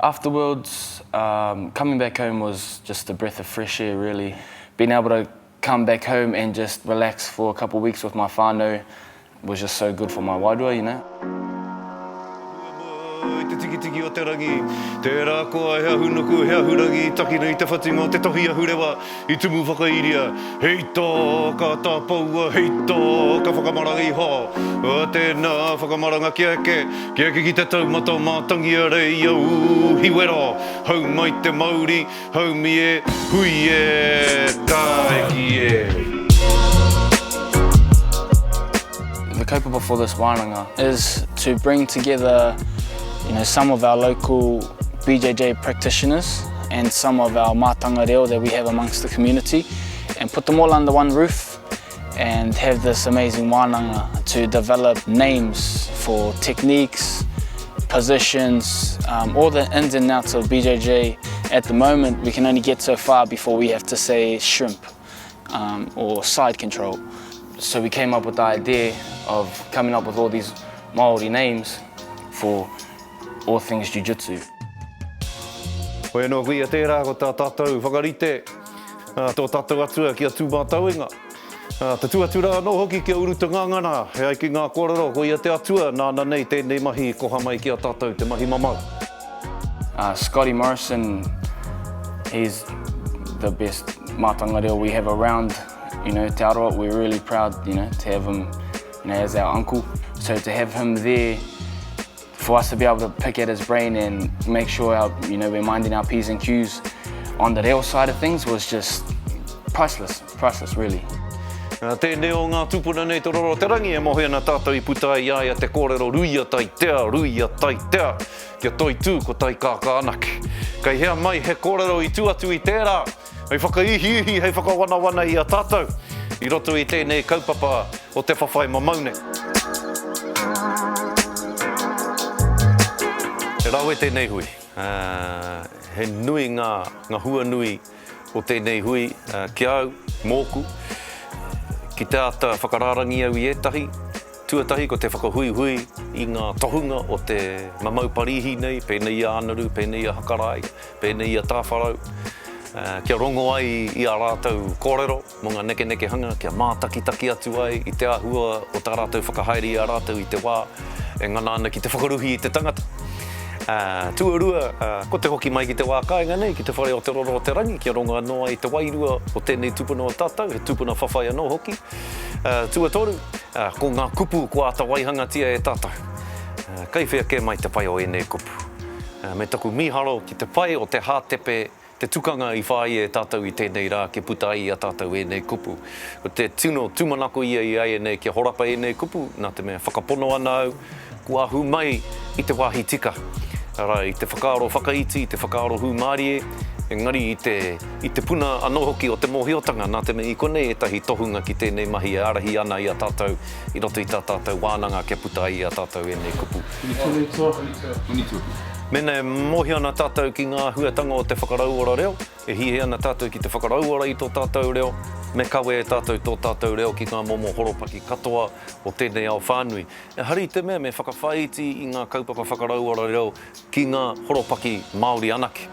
After Worlds, um, coming back home was just a breath of fresh air, really. Being able to come back home and just relax for a couple of weeks with my whānau was just so good for my wairua, you know. I te tikitiki o te rangi, tērā koa he ahunuku, he ahurangi i takina i te whatinga o te tohi ahurewa i tumu whakairia, hei tā ka tāpoua, hei tā ka whakamaranga iho, tēnā whakamaranga kia eke, kia eke ki te taumata o Mātangia reia ū hiwera, hau mai te mauri, Haumi e, hui e, tāiki e. The kaupapa for this wānanga is to bring together you know, some of our local BJJ practitioners and some of our mātanga reo that we have amongst the community and put them all under one roof and have this amazing wānanga to develop names for techniques, positions, um, all the ins and outs of BJJ. At the moment, we can only get so far before we have to say shrimp um, or side control. So we came up with the idea of coming up with all these Māori names for all things jiu-jitsu. Hoi anō koia tērā ko tā tātou whakarite, tō tātou atua ki a Tūmātauenga. Tatū atu rā anō hoki ki a Urutangangana, e ai ki ngā kōrero ko ia te atua nāna nei tēnei mahi i koha mai ki a tātou te mahi mamau. Scotty Morrison, he's the best mātanga reo we have around, you know, Te Arawa, we're really proud, you know, to have him, you know, as our uncle. So to have him there, for us to be able to pick at his brain and make sure our, you know, we're minding our P's and Q's on the reo side of things was just priceless, priceless really. Tēnei o ngā tūpuna nei Te Roro o te Rangi e moe ana tātou i puta ai i a ia te kōrero ruia taitea, ruia taitea, kia toitū ko taikākā anake. Kei hea mai he kōrero i tū atu i tērā? Hei whakaihiihi, hei whakawanawana i a tātou i roto i tēnei kaupapa o te whawhai mamau nei. He rawe tēnei hui. He nui ngā, ngā hua nui o tēnei hui ki a au, mōku. Ki te āta whakarārangi au i ētahi, tuatahi ko te whakahuihui i ngā tohunga o te mamau Parīhi nei, pēnei i a Anaru, pēnei i a Hakaraia, pēnei i a Tāwharau, kia rongo ai i ā rātou kōrero mō ngā nekenekehanga, kia mātakitaki atu ai i te āhua o tā rātou whakahaere i a rātou i te wā e ngana ana ki te whakaruhi i te tangata. Tuarua, ko te hoki mai ki te wā kāinga nei, ki te whare o Te Roro o te Rangi, kia rongo anō ai te wairua o tēnei tupuna o tātou, he tupuna whawhai anō hoki. Tuatoru, ko ngā kupu kua āta waihangatia e tātou. Kei whea kē mai te pai o ēnei kupu? Me taku mīharo ki te pai o te hātepe, te tukanga i whāia e tātou i tēnei rā kia puta ai i a tātou ēnei kupu. Ko te tino tūmanako ia i āianei kia horapa ēnei kupu, nā te mea whakapono ana au, kua ahu mai i te wāhi tika, arā, i te whakaaro whakaiti, i te whakaaro hūmārie, engari i te, i te puna anō hoki o te mōhiotanga, nā te mea i konei ētahi tohunga ki tēnei mahi e ārahi ana i a tātou i roto i tā tātou wānanga kia puta ai i a tātou ēnei kupu. Mēnā e mōhio ana tātou ki ngā āhuatanga o te whakarauora reo, e hiahia ana tātou ki te whakarauora i tō tātou reo, me kawe e tātou tō tātou reo ki ngā momo horopaki katoa o tēnei ao whānui. Ehara i te mea me whakawhāiti i ngā kaupapa whakarauora reo ki ngā horopaki Māori anake.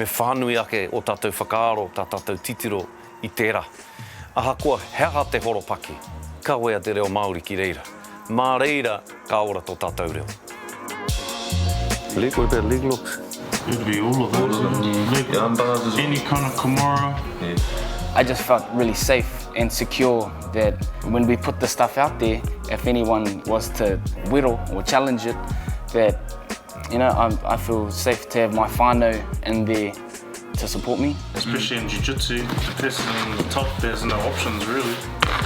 Me whānui ake ō tātou whakaaro, tā tātou titiro i tērā. Ahakoa he aha te horopaki, kawea te reo Māori ki reira. Mā reira ka ora tō tātou reo. Leg, what about leg locks? It'd be all of those. All of them. Leg, yeah, arm bars as well. Any kind of kimura. Yeah. I just felt really safe and secure that when we put the stuff out there, if anyone was to whittle or challenge it, that, you know, I, I feel safe to have my whānau in there to support me. Especially in jiu-jitsu, the person on the top, there's no options really.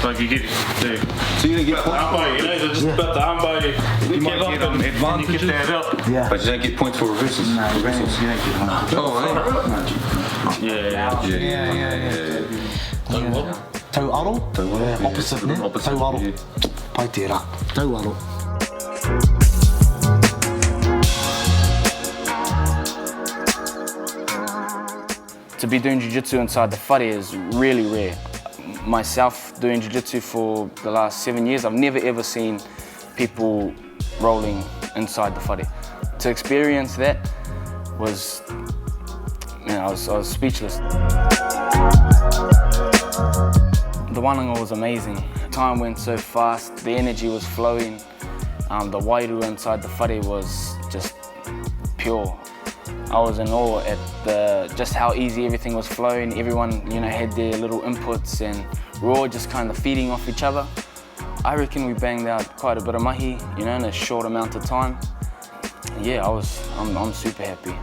Like you get the So you don't get points? armbar, you know, they're just yeah. about the armbar, you, you might get, um, advantages. You get that out. Yeah. But you don't get points for reversals. No, you don't, you don't get points. Oh, eh? No. Yeah, yeah, yeah. Yeah, yeah, yeah. yeah. Tau aro? Tau aro. Yeah, opposite, ne? Opposite, Tau aro. Yeah. Pai tērā. Tau aro. To be doing jiu-jitsu inside the whare is really rare. Myself doing jiu-jitsu for the last seven years, I've never ever seen people rolling inside the whare. To experience that was, man, I was, I was speechless. The wānanga was amazing. Time went so fast, the energy was flowing, um, the wairua inside the whare was just pure. I was in awe at the, just how easy everything was flowing. Everyone, you know, had their little inputs and we're all just kind of feeding off each other. I reckon we banged out quite a bit of mahi, you know, in a short amount of time. Yeah, I was, I'm, I'm super happy.